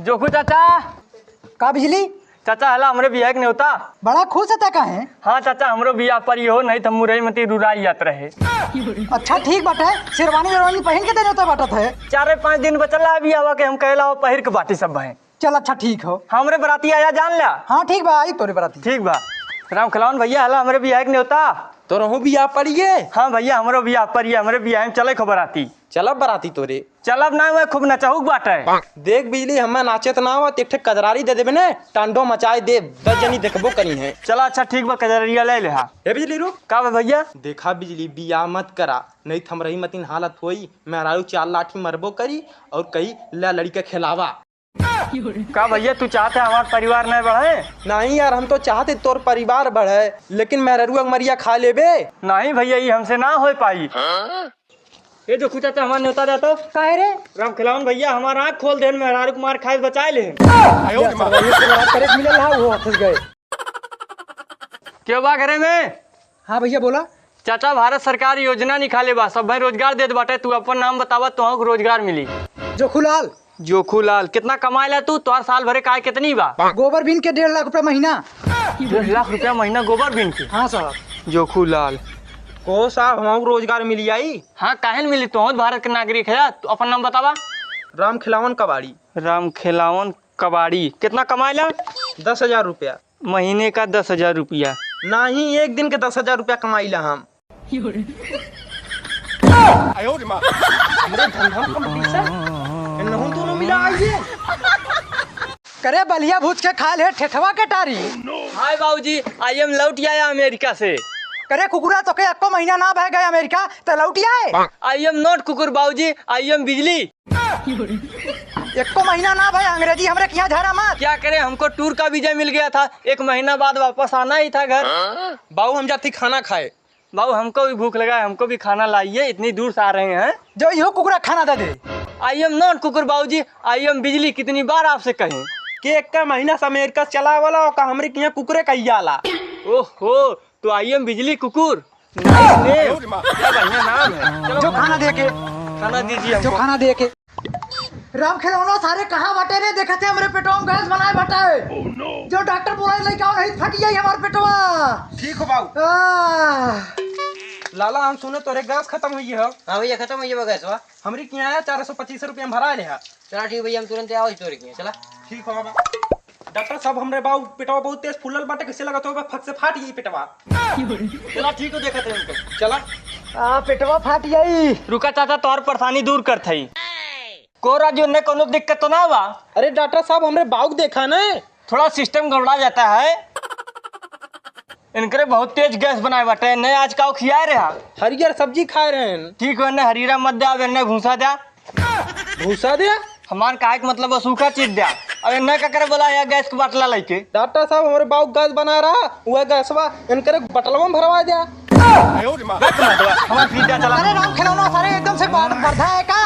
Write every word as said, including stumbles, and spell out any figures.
जोखू चाचा। का बिजली? चाचा, हला हमरे बियाह के न्योता। बड़ा खुश है का है? हाँ चाचा, हमरो बियाह पर हो, नहीं तो मुरई मती रुराई जात रहे। अच्छा ठीक बाटे, शेरवानी वेरवानी पहिन के ते न्योता बाटत है। चारे पाँच दिन बचल है बियाहवा के, हम कहला हो पहिर के बाटी सब भाई। चल अच्छा ठीक हो। हमरे बराती आया जान ल्या। हाँ ठीक बा, आई तोरे बराती। ठीक बा। राम खिलावन भैया, हला हमरे बियाह के न्योता। तोरहू बियाह पड़िए? हाँ भैया, हमरो बियाह पड़िए, हमरे बियाह में चले खो बराती। चलब बराती तोरे। चलब ना, वह खूब नचहुक बाटे। देख बिजली, हमें नाचे त ना आवत, एक ठे कजरारी दे देबे ने, टांडो मचाए देब, दस जनी देखबो करी है। चला अच्छा ठीक बा, कजरारिया ले ले हा। ए बिजली रुक। का बा भैया? देखा बिजली, बियाह मत करा, नहीं त हमरही मतिन हालत होई, मेहरारू चार लाठी मरबो करी और कही ला लड़िका खेलावा। का भैया, तू चाहते हमार परिवार नहीं बढ़े? नहीं यार, हम तो चाहते तोर परिवार बढ़े, लेकिन मेहररुआ के मरिया खा लेबे। नहीं भैया, ये हमसे ना हो पाई। ये जो खुचा था हमार न्योता देतो। काहे रे? राम खिलावन भैया, हमार आँख खोल देन, मेहरारू के मार खाए से बचाए ले। करे मिलल हा, वो फंस गए। क्यों बा घरे में? हाँ भैया बोला। चाचा, भारत सरकार योजना निकाले बा, सब भाई रोजगार देत बाटे। तू अपन नाम बतावा, तोहके रोजगार मिली। जोखूलाल। जोखूलाल, कितना कमाएला तू? तोहार साल भरे काय कितनी बा? गोबर बीन के डेढ़ लाख रुपया महीना। डेढ़ लाख रुपया महीना गोबर बीन के? हाँ साहब। जोखूलाल। को साहब, हमहू रोजगार मिली आई? हाँ, काहे न मिली? तोहू भारत के नागरिक है। तू अपन नाम बतावा। राम खिलावन कबाड़ी। राम खिलावन कबाड़ी। कितना कमाएला? दस हजार रुपया। महीने का दस हजार रुपया? नहीं, एक दिन के दस हजार रुपया कमाईला हम। हमरे धंधा में competition? इनहू दोनों मिला आइए। करे बलिया भूज के खा ले ठेठवा के टारी। हाय बाबूजी, I am लौट आया अमेरिका से। करे कुकुरा, तोके एक्को महीना ना भय गए अमेरिका, त लौट आए? I am not कुकुर बाबूजी, I am बिजली। एक्को महीना ना भय, अंग्रेजी हमरे किहाँ झारा मत। क्या करें, हमको tour का वीजा मिल गया था, एक महीना बाद वापस आना ही था घर। बाबू, हम जाती खाना खाए। बाबू, हमको भी भूख लगा है, हमको भी खाना लाइए, इतनी दूर से आ रहे हैं। जो इहो कुकुरा खाना दे दे। I am not कुकुर बाबूजी, I am बिजली। कितनी बार आपसे कहें कि एक का महीना से अमेरिका चला वाला और का हमरे किहाँ कुकुरे कही जाला। ओहो, तो I am बिजली कुकुर। Nice name। क्या बढ़िया नाम है। चलो जो खाना दे के। खाना दीजिए जो हमको। खाना दे के। राम खिलौना सारे कहाँ बाटे रे? देखते हमरे पेटवा में गैस बनाए बाटे। जो डॉक्टर बोलाए लइका नहीं फट जाई हमार पेटवा। ठीक हो बाबू। आह। लाला, हम सुने तोरे गैस खत्म हुई है। हाँ भैया, खत्म हुई है गैसवा। हमरी किहाँ आया, चार सौ पच्चीस रुपया में भरा ले हा। चला ठीक भैया, हम तुरंत आओ तोरे किहाँ, चला। ठीक हो बाबा। डॉक्टर साहब, हमरे बाऊ पेटवा बहुत तेज फूलल बाटे, कैसे लगत हो फक से फाट गई पेटवा। चला ठीक हो, देखत है उनको। चला। आ, पेटवा फाट गई। रुका चाचा, तोहर परेशानी दूर करत हई। को राजू ने कोनो दिक्कत तो ना बा? अरे डॉक्टर साहब, हमरे बाऊ देखा ना। थोड़ा system गड़बड़ा जाता है। इनकरे बहुत तेज गैस बनाए बाटे, ने आज काऊ खियाए रहा? हरियर सब्जी खाए रहे हैं। ठीक हो, ने हरीरा मत द्या, ने भूसा द्या। भूसा द्या? हमार काहे के मतलब वो सूखा चीज द्या। अब इन्हें का करे बोला या गैस के बाटला लेके? डॉक्टर साहब, हमरे बाऊ गैस बना रहा, वह गैसवा इनकरे बटलवा में भरवा द्या। रख मत, हमार फ्रिज द्या चला। अरे राम खिलौना, सारे एकदम से बात बढ़ा है का?